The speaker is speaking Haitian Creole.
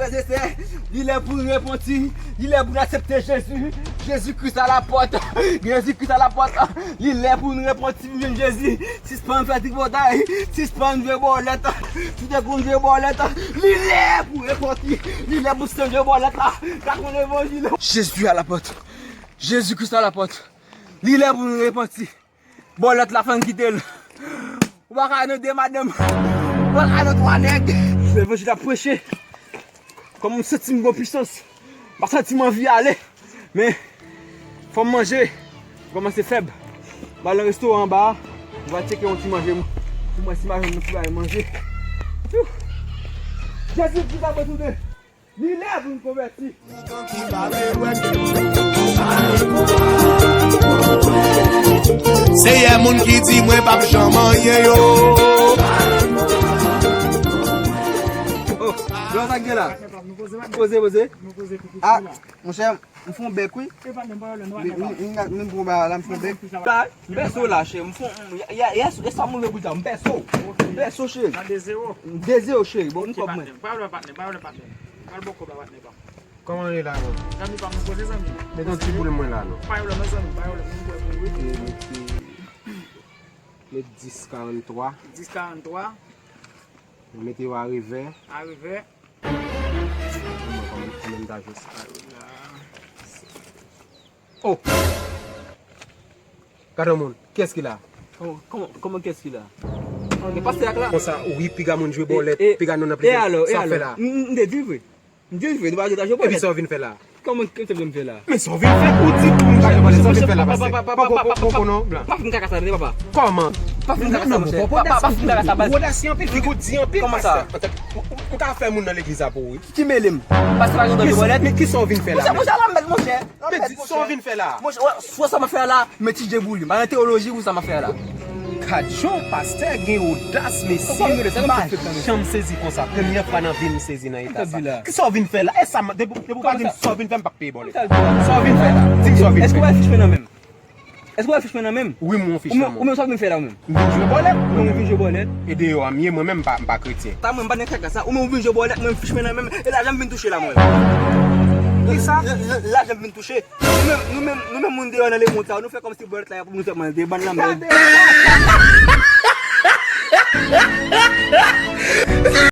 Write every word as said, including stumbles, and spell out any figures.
Frè e sè, li lè pou n repanti, li lè pou n aksepte Jezi. Jezi Kris alapòt, Jezi Kris alapòt. Li lè pou n repanti, vin jwenn Jezi. Sispann fè tripotay, sispann jwe bòlèt. Si w te konn jwe bòlèt, li lè pou repanti, li lè pou sispann jwe bòlèt la. Gad yon levanjil. Jezi alapòt, Jezi Kris alapòt. Li lè pou n repanti. Bòlèt la fè n kite l. Ou pa ka nan de madanm. Ou pa ka nan twa nèg. Levanjil ap preche. Kòm m santi m gon pisans. M pa santi m anvi ale. Men, fò m manje. M kòmanse fèb. M al nan restoran anba a. M va tcheke yon ti manje. Pou mwen si m pa jwenn yon ti bagay manje. Jezi Kris ap retounen. Li lè pou n konvèti. Seyè, moun ki di mwen p ap janm anyen yo. Oh, bro, sa k gen la? Poze, poze. Ah, monchè, m fè yon bèk, wi. M, m, m, m pran ba la, m fè yon bèk. M pèse w la, chè. M fè, m, yè, yè, yè, yè swa m rive bout la, m pèse w. M pèse w, chè. Nan de zewo. De zewo, chè. Bon, m kòb mwen. Pa yo lè patnè, pa yo lè patnè. Pral bò kòb la, patnè pa m. Kòman ye la, non? Zanmi pa m, poze zanmi. Met yon ti boul mwen la, non. Pa yo lè, non, zanmi, pa yo lè, mwen kwè pou wi. E, met, met dis karant twa. Dis karant twa. Mete yo a revè. A revè. Mwen kòman, kòman m ta jwe sa? Oh! Gade yon moun. Kiyès ki la? Kòman, kòman, kòman kiyès ki la? Men pastè a k la. Konsa, wi, piga moun jwe bòlèt, e, e, piga nou nan e plizye. Alò, e sa alò? Fè la? M, m, m te di vre. M te di vre, nou pa jwe ta jwe bòlèt. Epi sa w vin fè la? Kòman, kiyès ki vin fè la? Men sa w vin fè pou di pou m pa jwe bòlèt, sa w vin fè la, pastè? Poko, poko, poko, non, blan. Pa fin kaka sa, tande, papa. Kòman? Pa fin kaka sa, monchè. Pa, pa, pa fin kaka sa, baz. Odasye anpil, figo di anpil, pastè. Kòman sa? Ou, ou ka fè moun nan legliz la pou ou, wi. Ki mele m? Pastè pa gen dwa jwe bòlèt. Men kisa w vin fè la menm? Monchè, monchè, monchè, la mèt, monchè. Men di sa w vin fè la. Monchè, wè, wè sa m ap fè la, men ti djebouli. M pa nan teyoloji pou sa m ap fè la. Gad jan pastè gen odas, mesye. M pa janm sezi konsa. Premyè fwa nan vi m sezi nan eta sa. Kisa w vin fè la? E sa, depi, depi w pa di m sa w vin fè, m p ap peye bòlèt. Sa w vin fè la? Di m sa w vin fè. Èske w wè fich mwen nan men m? Èske w wè fich mwen nan men m? Wi, mwen fich nan men w. Ou menm, ou menm sa w vin fè la ou menm? M vin jwe bòlèt. Ou menm vin jwe bòlèt. E deyò a m ye, mwen menm m pa, m pa kretyen. Sa mwen m pa nan kaka sa. Ou menm ou vin jwe bòlèt, mwen m fich mwen nan men m. E lajan m vin touche la mwen. Kisa? L-, l-, lajan m vin touche. Nou menm, nou menm, nou menm moun deyò nan lemonn sa, nou fè kòmsi bòlèt la, nou fè manje, bann lanmèd.